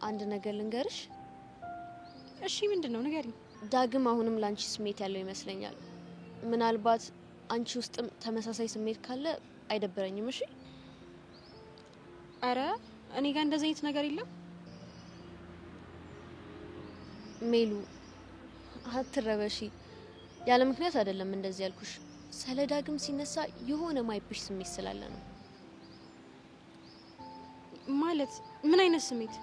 አንድ ነገር ልንገርሽ። እሺ፣ ምንድን ነው? ንገሪኝ። ዳግም አሁንም ለአንቺ ስሜት ያለው ይመስለኛል። ምናልባት አንቺ ውስጥም ተመሳሳይ ስሜት ካለ አይደብረኝም። እሺ። አረ እኔ ጋር እንደዚህ አይነት ነገር የለም። ሜሉ አትረበሺ። ያለ ምክንያት አይደለም እንደዚህ ያልኩሽ። ስለ ዳግም ሲነሳ የሆነ ማይብሽ ስሜት ስላለ ነው። ማለት ምን አይነት ስሜት?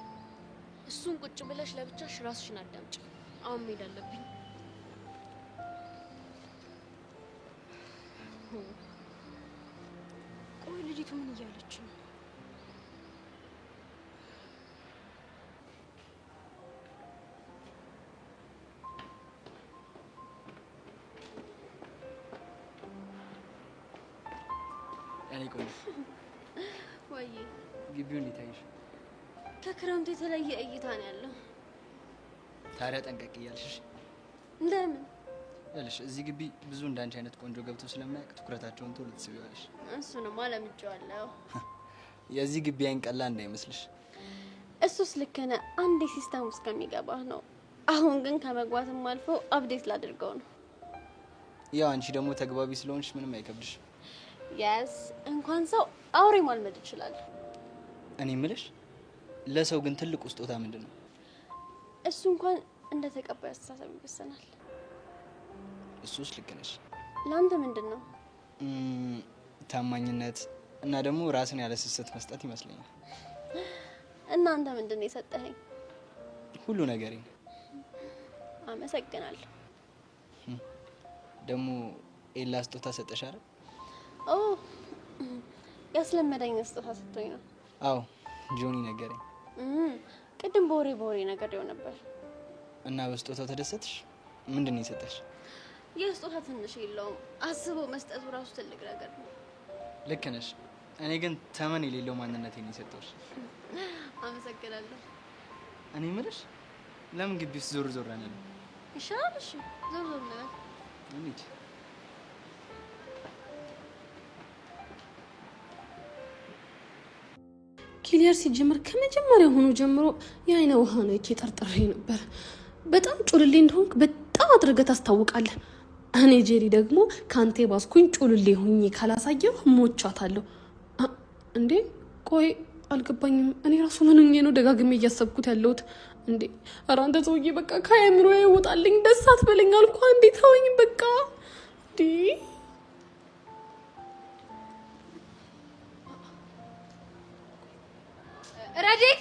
እሱን ቁጭ ብለሽ ለብቻሽ ራስሽን አዳምጪ። አሁን መሄድ አለብኝ። ቆይ ልጅቱ ምን እያለች ነው? እኔ ቆንጆ። ወይ። ግቢው እንዴት አየሽ? ከክረምቱ የተለየ እይታ ነው ያለው። ታዲያ ጠንቀቅ እያልሽ። ለምን? ይኸውልሽ፣ እዚህ ግቢ ብዙ እንዳንቺ አይነት ቆንጆ ገብቶ ስለማያውቅ ትኩረታቸውን ቶሎ ትስቢዋለሽ። እሱንማ ለምጄዋለሁ። የዚህ ግቢ አይን ቀላል እንዳይመስልሽ። እሱስ ልክ ነህ። አንዴ system ውስጥ ከሚገባህ ነው። አሁን ግን ከመግባትም አልፎ update ላድርገው ነው። ያው አንቺ ደግሞ ተግባቢ ስለሆንሽ ምንም አይከብድሽ። Yes፣ እንኳን ሰው አውሬ ማልመድ ይችላል። እኔ ምልሽ፣ ለሰው ግን ትልቁ ስጦታ ምንድን ነው? እሱ እንኳን እንደ ተቀባይ አስተሳሰብ ይወሰናል። እሱስ ልክ ነሽ። ለአንተ ምንድን ነው? ታማኝነት እና ደግሞ ራስን ያለ ስስት መስጠት ይመስለኛል። እና አንተ ምንድን ነው የሰጠኸኝ? ሁሉ ነገሬ። አመሰግናለሁ። ደግሞ ኤላ ስጦታ ሰጠሽ አይደል? ኦ፣ ያስለመደኝ ስጦታ ሰጥቶኝ ነው። አዎ፣ ጆኒ ነገረኝ። ቅድም በወሬ በወሬ ነገር ነበር። እና በስጦታው ተደሰትሽ? ምንድን ነው የሰጠሽ? የስጦታ ትንሽ የለውም። አስቦ መስጠቱ ራሱ ትልቅ ነገር ነው። ልክ ነሽ። እኔ ግን ተመን የሌለው ማንነቴን ነው የሰጠሁሽ። አመሰግናለሁ። እኔ የምልሽ፣ ለምን ግቢ ውስጥ ዞር ዞር አንልም? ይሻላል። እሺ፣ ዞር ዞር እንበል። እንሂድ። ኪሊየር ሲጀምር ከመጀመሪያ ሆኖ ጀምሮ የአይነ ውሃ ነው ይቼ ጠርጥሬ ነበር። በጣም ጩልሌ እንደሆንክ በጣም አድርገህ ታስታውቃለህ። እኔ ጄሪ ደግሞ ከአንተ ባስኩኝ ጩልሌ ሆኜ ካላሳየሁ ሞቻታለሁ። እንዴ ቆይ አልገባኝም። እኔ ራሱ ምን ሆኜ ነው ደጋግሜ እያሰብኩት ያለሁት? እንዴ ኧረ አንተ ሰውዬ በቃ ከአእምሮ ይወጣልኝ። ደስ አትበለኝ አልኳ። እንዴ ተወኝ በቃ እንዴ። ረዴት።